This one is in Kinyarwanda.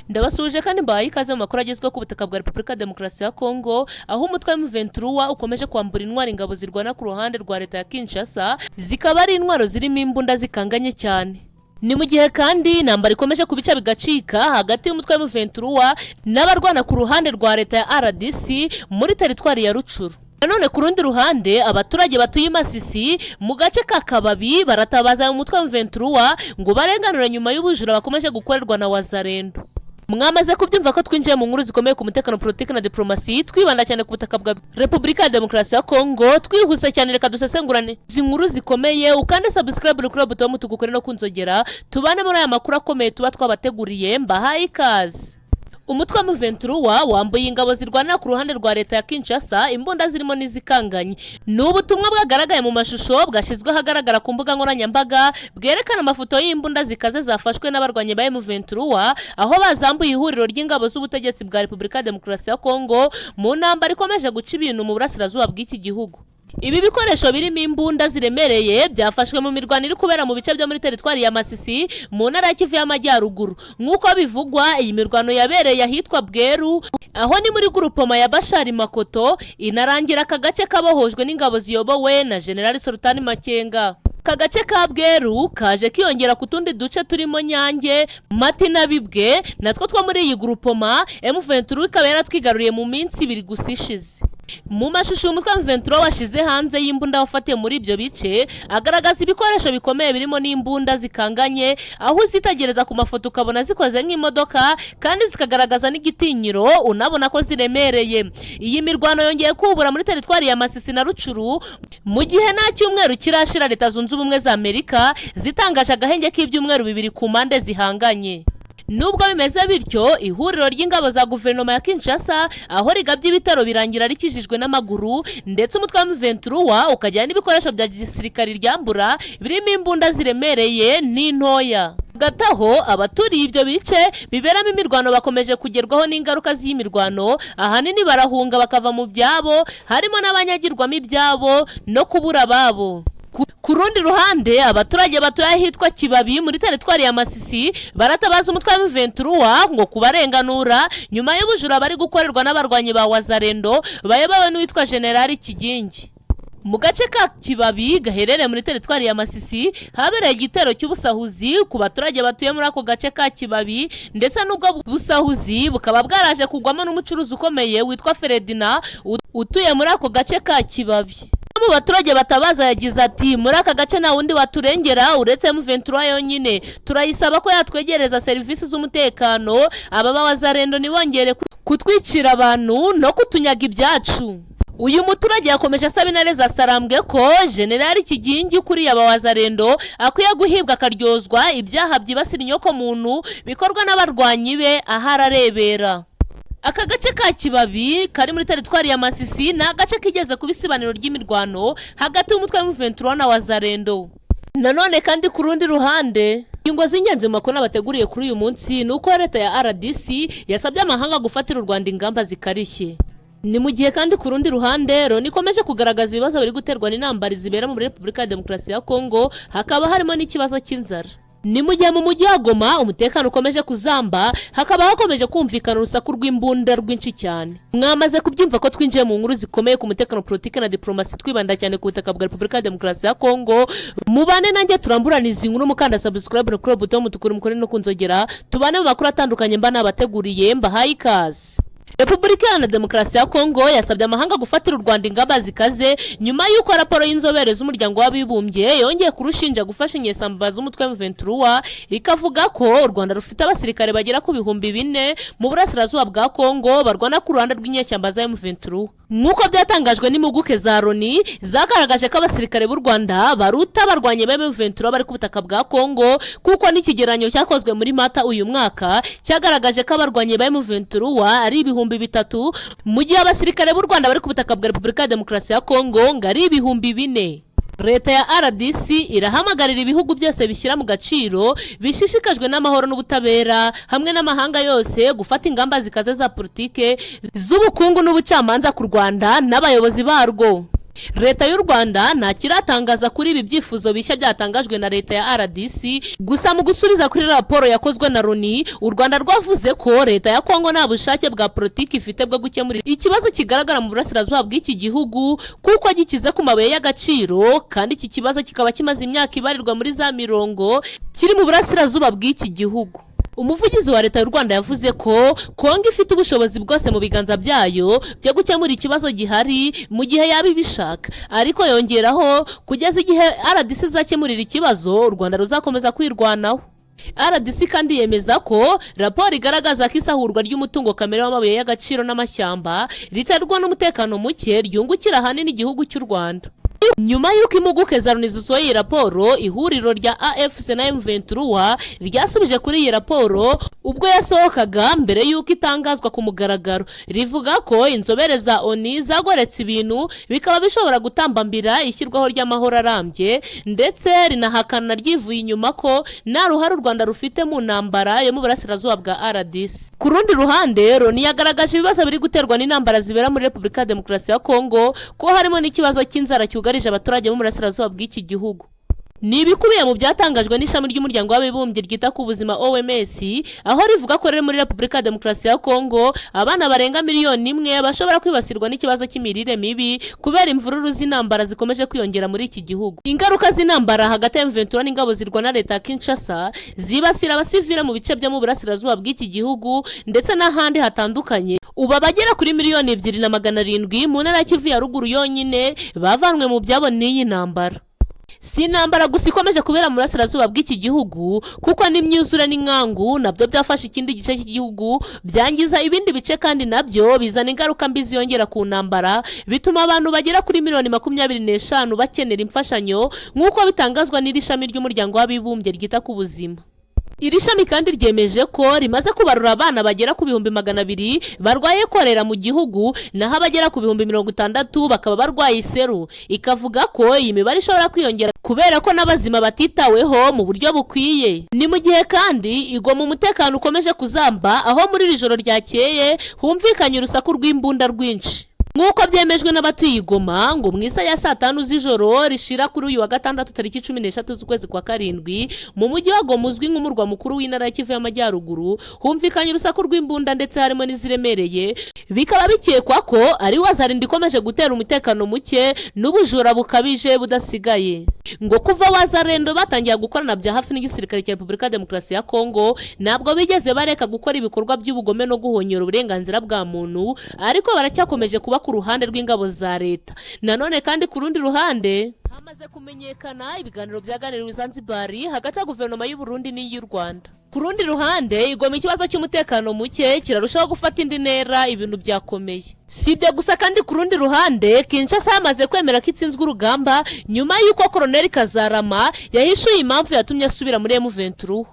Ndabasuhuje kandi mbahaye ikaze mu makuru agezweho ku butaka bwa Repubulika ya Demokarasi ya Kongo, aho umutwe wa M23 ukomeje kwambura intwaro ingabo zirwana ku ruhande rwa leta ya Kinshasa, zikaba ari intwaro zirimo imbunda zikanganye cyane. Ni mu gihe kandi intambara ikomeje kubica bigacika hagati y'umutwe wa M23 n'abarwana ku ruhande rwa leta ya RDC muri teritwari ya Rutshuru. Nanone ku rundi ruhande, abaturage batuye i Masisi mu gace ka Kababi baratabaza umutwe wa M23 ngo barenganure nyuma y'ubujura bakomeje gukorerwa na Wazalendo. Mwamaze kubyumva ko twinjiye mu nkuru zikomeye ku mutekano, politiki na diplomasi, twibanda cyane ku butaka bwa Repubulika ya Demokarasi ya Kongo. Twihuse cyane, reka dusesengurane izi nkuru zikomeye. Ukande subscribe kuri buto y'umutuku, ukore no kunzogera, tubane muri aya makuru akomeye tuba twabateguriye. Mbahaye ikaze. Umutwe wa M23 wambuye ingabo zirwanira ku ruhande rwa leta ya Kinshasa imbunda zirimo n'izikanganye. Ni ubutumwa bwagaragaye mu mashusho bwashyizwe ahagaragara ku mbuga nkoranyambaga, bwerekana amafoto y'imbunda zikaze zafashwe n'abarwanyi ba M23, aho bazambuye ihuriro ry'ingabo z'ubutegetsi bwa Repubulika ya Demokarasi ya Kongo mu ntambara ikomeje guca ibintu mu burasirazuba bw'iki gihugu. Ibi bikoresho birimo imbunda ziremereye byafashwe mu mirwano iri kubera mu bice byo muri teritwari ya Masisi mu ntara ya Kivu y'Amajyaruguru. Nk'uko bivugwa, iyi mirwano yabereye ahitwa Bweru, aho ni muri gurupoma ya Bashari Makoto, inarangira aka gace kabohojwe n'ingabo ziyobowe na General Sultani Makenga. Aka gace ka Bweru kaje kiyongera ku tundi duce turimo Nyange, Mati na Bibwe, natwo two muri iyi gurupoma, M23 ikaba yaratwigaruriye mu minsi 2 gusa ishize. Mu mashusho umutwe wa M23 washyize hanze y'imbunda wafatiye muri ibyo bice, agaragaza ibikoresho bikomeye birimo n'imbunda zikanganye, aho uzitegereza ku mafoto ukabona zikoze nk'imodoka kandi zikagaragaza n'igitinyiro, unabona ko ziremereye. Iyi mirwano yongeye kubura muri teritwari ya Masisi na Rutshuru mu gihe nta cyumweru kirashira Leta Zunze Ubumwe za Amerika zitangaje agahenge k'ibyumweru 2 ku mpande zihanganye. Nubwo bimeze bityo, ihuriro ry'ingabo za guverinoma ya Kinshasa aho rigabye ibitero birangira rikijijwe n'amaguru, ndetse umutwe wa M23 ukajyana n'ibikoresho bya gisirikari ryambura birimo imbunda ziremereye n'intoya. Hagati aho, abaturiye ibyo bice biberamo imirwano bakomeje kugerwaho n'ingaruka z'iyi mirwano, ahanini barahunga bakava mu byabo, harimo n'abanyagirwamo ibyabo no kubura ababo. Ku rundi ruhande, abaturage batuye ahitwa Kibabi muri teritwari ya Masisi baratabaza umutwe wa M23 ngo kubarenganura nyuma y'ubujura bari gukorerwa n'abarwanyi ba Wazalendo bayobowe n'uwitwa General Kigingi. Mu gace ka Kibabi gaherereye muri teritwari ya Masisi habereye igitero cy'ubusahuzi ku baturage batuye muri ako gace ka Kibabi, ndetse n'ubwo busahuzi bukaba bwaraje kugwamo n'umucuruzi ukomeye witwa Feredina utuye muri ako gace ka Kibabi. Mu baturage batabaza yagize ati: "Muri aka gace nta wundi waturengera uretse M23 yonyine. Turayisaba ko yatwegereza serivisi z'umutekano, aba bawazarendo ntibongere kutwicira abantu no kutunyaga ibyacu." Uyu muturage yakomeje asaba intare za Sarambwe ko General Kigingi ukuriye aba Wazalendo akwiye guhibwa, akaryozwa ibyaha byibasira inyokomuntu bikorwa n'abarwanyi be aho ararebera. Aka gace ka Kibabi kari muri teritwari ya Masisi ni agace kigeze kuba isibaniro ry'imirwano hagati y'umutwe wa M23 na Wazalendo. Nanone kandi ku rundi ruhande, ingingo z'ingenzi mu makuru nabateguriye kuri uyu munsi ni uko leta ya RDC yasabye amahanga gufatira u Rwanda ingamba zikarishye. Ni mu gihe kandi ku rundi ruhande Loni ikomeje kugaragaza ibibazo biri guterwa n'intambara zibera muri Repubulika ya Demokarasi ya Kongo, hakaba harimo n'ikibazo cy'inzara. Ni mu gihe mu mujyi wa Goma umutekano ukomeje kuzamba, hakaba hakomeje kumvikana urusaku rw'imbunda rwinshi cyane. Mwamaze kubyumva ko twinjiye mu nkuru zikomeye ku mutekano, politiki na diplomasi, twibanda cyane ku butaka bwa Repubulika ya Demokarasi ya Kongo. Mubane nanjye turamburana izi nkuru, mukanda subscribe kuri buto y'umutuku, mukore no kunzogera, tubane mu makuru atandukanye mba nabateguriye. Mbahaye ikaze. Repubulika Iharanira Demokarasi ya Kongo yasabye amahanga gufatira u Rwanda ingamba zikaze nyuma y'uko raporo y'inzobere z'Umuryango w'Abibumbye yongeye kurushinja gufasha inyeshyamba z'umutwe wa M23, ikavuga ko u Rwanda rufite abasirikare bagera ku 4000 mu burasirazuba bwa Kongo barwana ku ruhande rw'inyeshyamba za M23. Nk'uko byatangajwe n'impuguke za Loni, zagaragaje ko abasirikare b'u Rwanda baruta abarwanyi ba M23 bari ku butaka bwa Kongo, kuko n'ikigereranyo cyakozwe muri Mata uyu mwaka cyagaragaje ko abarwanyi ba M23 ari 3000, mu gihe abasirikare b'u Rwanda bari ku butaka bwa Repubulika ya Demokarasi ya Kongo ngo ari 4000. Leta ya RDC irahamagarira ibihugu byose bishyira mu gaciro, bishishikajwe n'amahoro n'ubutabera, hamwe n'amahanga yose gufata ingamba zikaze za politike, z'ubukungu n'ubucamanza ku Rwanda n'abayobozi barwo. Leta y'u Rwanda nta kiratangaza kuri ibi byifuzo bishya byatangajwe na leta ya RDC. Gusa mu gusubiza kuri raporo yakozwe na Loni, u Rwanda rwavuze ko leta ya Kongo nta bushake bwa politiki ifite bwo gukemura ikibazo kigaragara mu burasirazuba bw'iki gihugu, kuko gikize ku mabuye y'agaciro, kandi iki kibazo kikaba kimaze imyaka ibarirwa muri za mirongo kiri mu burasirazuba bw'iki gihugu. Umuvugizi wa leta y'u Rwanda yavuze ko Kongo ifite ubushobozi bwose mu biganza byayo byo gukemura ikibazo gihari mu gihe yaba ibishaka, ariko yongeraho kugeza igihe RDC izakemurira ikibazo, u Rwanda ruzakomeza kwirwanaho. RDC kandi yemeza ko raporo igaragaza ko isahurwa ry'umutungo kamere w'amabuye y'agaciro n'amashyamba riterwa n'umutekano muke ryungukira ahanini igihugu cy'u Rwanda. Nyuma y'uko impuguke za Loni zisohoye iyi raporo, ihuriro rya AFC na M23 ryasubije kuri iyi raporo ubwo yasohokaga mbere y'uko itangazwa ku mugaragaro, rivuga ko inzobere za ONU zagoretse ibintu, bikaba bishobora gutambambira ishyirwaho ry'amahoro arambye, ndetse rinahakana ryivuye inyuma ko nta ruhare u Rwanda rufite mu ntambara yo mu burasirazuba bwa RDC. Ku rundi ruhande, Loni yagaragaje ibibazo biri guterwa n'intambara zibera muri Repubulika ya Demokarasi ya Kongo, ko harimo n'ikibazo cy'inzara cyugarije abaturage bo mu burasirazuba bw'iki gihugu. Ni ibikubiye mu byatangajwe n'ishami ry'Umuryango w'Abibumbye ryita ku buzima, OMS, aho rivuga ko rero muri Repubulika ya Demokarasi ya Kongo abana barenga miliyoni 1 bashobora kwibasirwa n'ikibazo cy'imirire mibi kubera imvururu z'intambara zikomeje kwiyongera muri iki gihugu. Ingaruka z'intambara hagati ya M23 n'ingabo zirwana leta ya Kinshasa zibasira abasivile mu bice byo mu burasirazuba bw'iki gihugu ndetse n'ahandi hatandukanye. Ubu abagera kuri miliyoni 2 na 700 mu ntara ya Kivu ya Ruguru yonyine bavanwe mu byabo n'iyi ntambara. Si intambara gusa ikomeje kubera mu burasirazuba bw'iki gihugu, kuko n'imyuzure n'inkangu nabyo byafashe ikindi gice cy'igihugu, byangiza ibindi bice, kandi nabyo bizana ingaruka mbi ziyongera ku ntambara, bituma abantu bagera kuri miliyoni 25 bakenera imfashanyo, nk'uko bitangazwa n'iri shami ry'Umuryango w'Abibumbye ryita ku buzima. Iri shami kandi ryemeje ko rimaze kubarura abana bagera ku 200,000 barwaye korera mu gihugu, naho abagera ku 60,000 bakaba barwaye iseru. Ikavuga ko iyi mibare ishobora kwiyongera kubera ko n'abazima batitaweho mu buryo bukwiye. Ni mu gihe kandi i Goma umutekano ukomeje kuzamba, aho muri iri joro ryakeye humvikanye urusaku rw'imbunda rwinshi, nk'uko byemejwe n'abatuye i Goma. Ngo mu isaha ya saa 5 z'ijoro rishira kuri uyu wa gatandatu tariki 13 z'ukwezi kwa karindwi, mu mujyi wa Goma uzwi nk'umurwa mukuru w'intara ya Kivu y'Amajyaruguru humvikanye urusaku rw'imbunda, ndetse harimo n'iziremereye, bikaba bikekwa ko ari Wazalendo ikomeje gutera umutekano muke n'ubujura bukabije budasigaye. Ngo kuva Wazalendo batangiye gukorana bya hafi n'igisirikare cya Repubulika ya Demokarasi ya Kongo, ntabwo bigeze bareka gukora ibikorwa by'ubugome no guhonyora uburenganzira bwa muntu, ariko baracyakomeje kuba ku ruhande rw'ingabo za leta. Nanone kandi, ku rundi ruhande, hamaze kumenyekana ibiganiro byaganiriwe i Zanzibar hagati ya guverinoma y'u Burundi n'iy'u Rwanda. Ku rundi ruhande, i Goma ikibazo cy'umutekano muke kirarushaho gufata indi ntera, ibintu byakomeye. Si ibyo gusa kandi, ku rundi ruhande, Kinshasa yamaze kwemera ko itsinzwe urugamba nyuma y'uko Koroneli Kazarama yahishuye impamvu yatumye asubira muri M23.